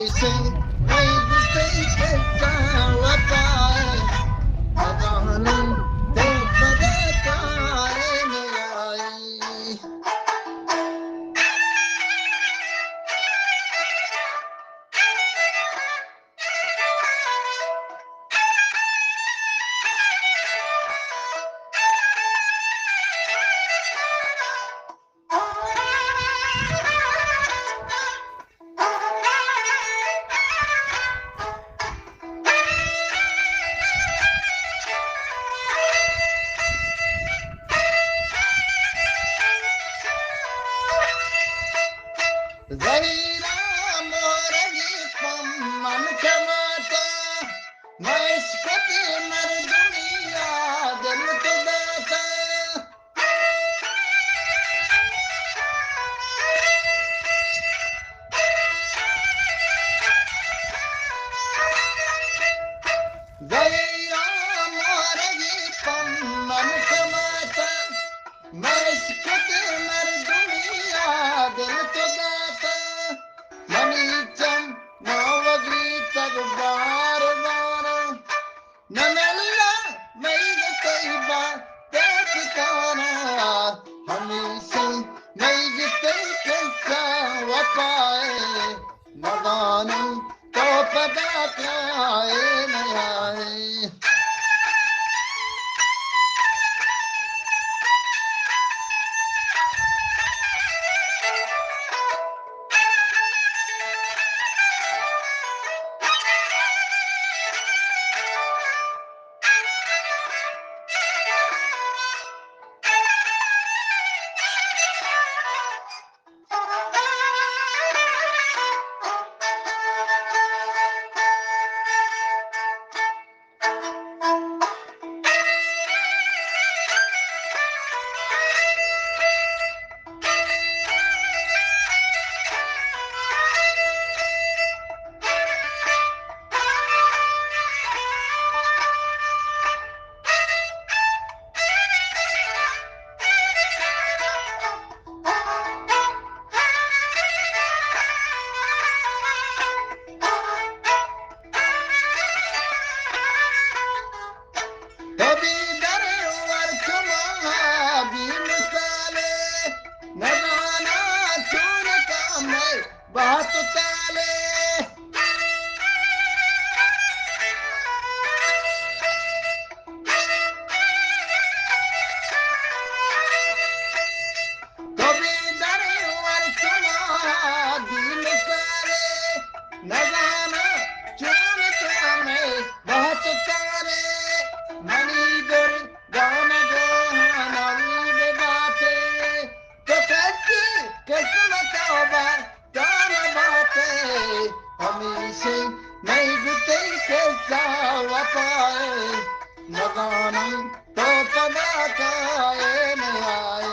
سے مئی گوشتئی کسہ وفا ءِ، نزاناں تو پدا کائے نیائے۔ زہیراں مہرگی پمن کماتا، مشکتی مردمی ءَ دل تو داتا۔ زہیراں مہرگی پمن کماتا، مشکتی مردمی ءَ دل تو داتا۔ منی چم ناوگی تگ بار بار، نہ ملا مئی گتئی بات ءِ ٹھکانہ، ہمیشی مئی گتئی کسہ وفا ءِ، نزاناں تو پدا کائے نیائے۔ تو بی درور چما بی مثالے، نزاناں چون کامے بہت سالے۔ تو بی درور چما بی مثالے، نزاناں چون تو ہمے بہت کارے۔ منی دل گان گوہان علی بباتے، تو کسی قسمت و بر دان باتے۔ ہمیشی مئی گتئی کسہ وفا ءِ، نزاناں تو پدا کائے نیائے۔